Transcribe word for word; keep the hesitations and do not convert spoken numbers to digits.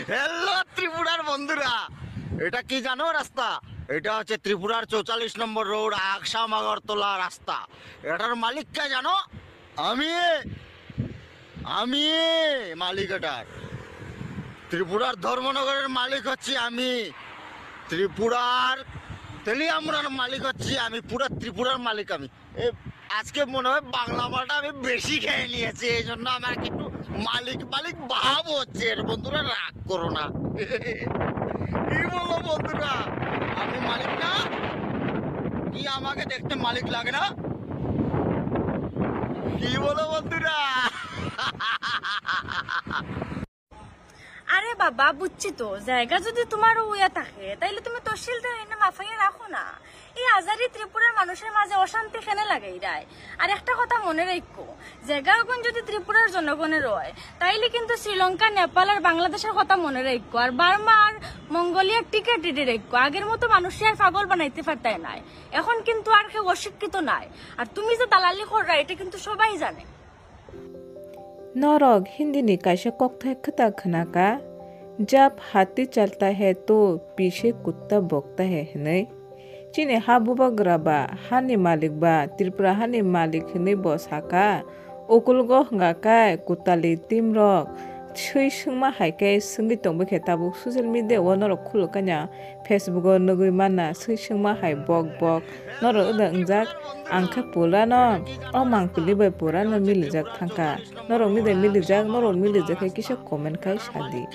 হ্যালো ত্রিপুরার বন্ধুরা, এটা কি জানো রাস্তা? এটা হচ্ছে ত্রিপুরার চৌচল্লিশ নম্বর রোড, আকসাম আগরতলা রাস্তা। এটার মালিক কে জানো? আমি, আমি মালিক এটার। ত্রিপুরার ধর্মনগরের মালিক হচ্ছি আমি। ত্রিপুরার তেলিয়ামুড়ার মালিক হচ্ছি আমি। পুরা ত্রিপুরার মালিক আমি। এ, আজকে মনে হয় বাংলা মালটা আমি বেশি খেয়ে নিয়েছি, এই জন্য আমার একটু মালিক মালিক ভাব হচ্ছে। এর বন্ধুরা, রাগ করো না। কি বলো বন্ধুরা, আমি মালিক না? কি আমাকে দেখতে মালিক লাগে না? কি বলো বন্ধুরা? আরে বাবা, বুঝছি তো, জায়গা যদি তোমার ওয়া থাকে, তাইলে তুমি তহসিলদার এনে মাফাইয়া রাখো না। এই আজারি ত্রিপুরার মানুষের মাঝে অশান্তি কেনে লাগাইরায়? আর একটা কথা মনে রাখো, জায়গা এখন যদি ত্রিপুরার জনগণের হয়, তাইলে কিন্তু শ্রীলঙ্কা, নেপাল আর বাংলাদেশের কথা মনে রাখো, আর বার্মা আর মঙ্গোলিয়ার টিকিট রেডি রাখো। আগের মতো মানুষকে আর পাগল বানাইতে পারতায় নাই। এখন কিন্তু আর কেউ অশিক্ষিত নাই। আর তুমি যে দালালি কররা, এটা কিন্তু সবাই জানে। Norok Hindi ni kaisa kokthai kwtal khwnaka, "Jab hati chalta hai to piche kutta bhokta hai," hwnwi. Chini ha bubagra ba, hani malik ba, Tripura hani malik hwnwi bo saka, "Ukulgo hwnga khe kwtali team rok swi swngma hai khe swngwi tongbai khe tabuk social media o norok khuluk kanya." Facebook o nugwi manna, swi swngma hai bok bok. Norok wngda wngjak, ang khe pura no, o mangpili bai pura no milijak thangkha. Norok midai milijak, norok milijak khe kisa comment khai sadi.